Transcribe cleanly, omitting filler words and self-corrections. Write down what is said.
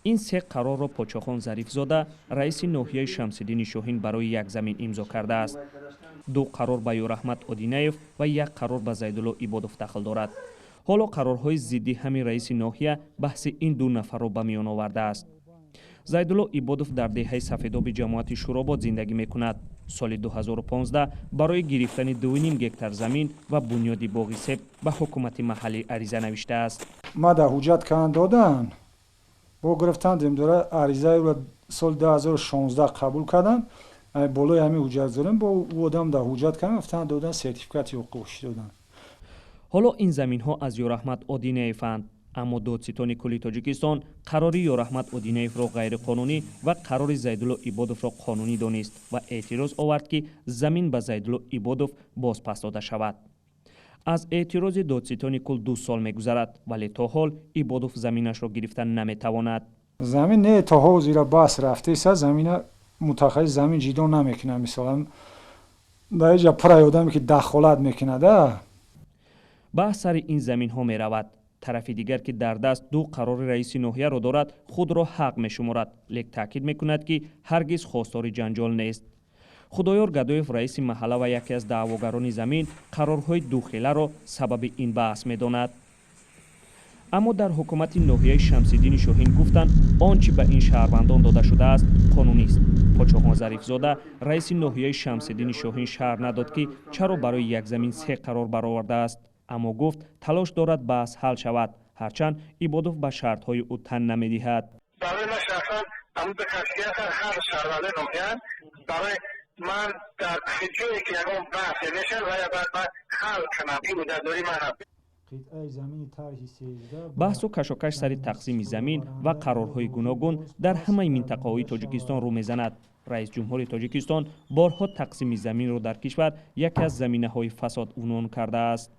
Ин се қарорро Подшохон Зарифзода, раиси ноҳияи Шамсиддини Шоҳин, барои як замин имзо кардааст. Ду қарор ба Ёраҳмат Одинаев ва як қарор ба Зайдулло Ибодов дахл дорад. Ҳоло қарорҳои зидди ҳами раиси ноҳия баҳси ин ду нафарро ба миён овардааст. Зайдулло Ибодов дар деҳаи Сафедоби ҷамоати Шӯробод зиндагӣ мекунад. Соли 2015 барои гирифтани 2,5 гектар замин ва бунёди боғи себ ба ҳукумати маҳаллӣ ариза навиштааст. Ма дар ҳуҷҷат кан додан, бо гирифтан демдора аризаеро соли 2016 қабул кардан. Болои ҳамин ҳуҷҷат зорем, бо ӯ одам дар ҳуҷҷат кардан, гуфтан додан, сертификати ҳуқуқшӣ додан. Ҳоло ин заминҳо аз Ёраҳмат Одинаеванд, аммо Додситони кулли Тоҷикистон қарори Ёраҳмат Одинаевро ғайриқонунӣ ва қарори Зайдулло Ибодовро қонунӣ донист ва эътироз овард, ки замин ба Зайдулло Ибодов бозпас дода шавад. Аз эътирози Додситони кул 2 сол мегузарад, вале то ҳол Ибодов заминашро гирифта наметавонад. Замин не, то ҳозира баҳс рафтеса, замина мутахассис замин ҷидо намекунад. Мисолан, дар иҷа пурай одаме, ки дахолат мекунада. Баҳс сари ин заминҳо меравад. Тарафи дигар, ки дар даст ду қарори раиси ноҳияро дорад, худро ҳақ мешуморад, лек таъкид мекунад, ки ҳаргиз хостори ҷанҷол нест. Худоёр Гадоев, раиси маҳалла ва яке аз даъвогарони замин, қарорҳои духеларо сабаби ин баҳс медонад. Аммо дар ҳукумати ноҳияи Шамсиддини Шоҳин гуфтанд, он чӣ ба ин шаҳрвандон дода шудааст, қонунист. Подшоҳон Зарифзода, раиси ноҳияи Шамсиддини Шоҳин, шарҳ надод, ки чаро барои як замин се қарор баровардааст, аммо гуфт, талош дорад баҳс ҳал шавад, ҳарчанд Ибодов ба шартҳои ӯ тан намедиҳад. Барои ман шахсан ҳар шаҳрвандаи ноҳия, барои ман дар ҷое ки ягон баҳсе мешавад, вая бояд ман ҳал кунам, ин ӯҳдадории ман аст. Баҳсу кашокаш сари тақсими замин ва қарорҳои гуногун дар ҳамаи минтақаҳои Тоҷикистон рӯ мезанад. Раис ҷумҳури Тоҷикистон борҳо тақсими заминро дар кишвар яке аз заминаҳои фасод унвон кардааст.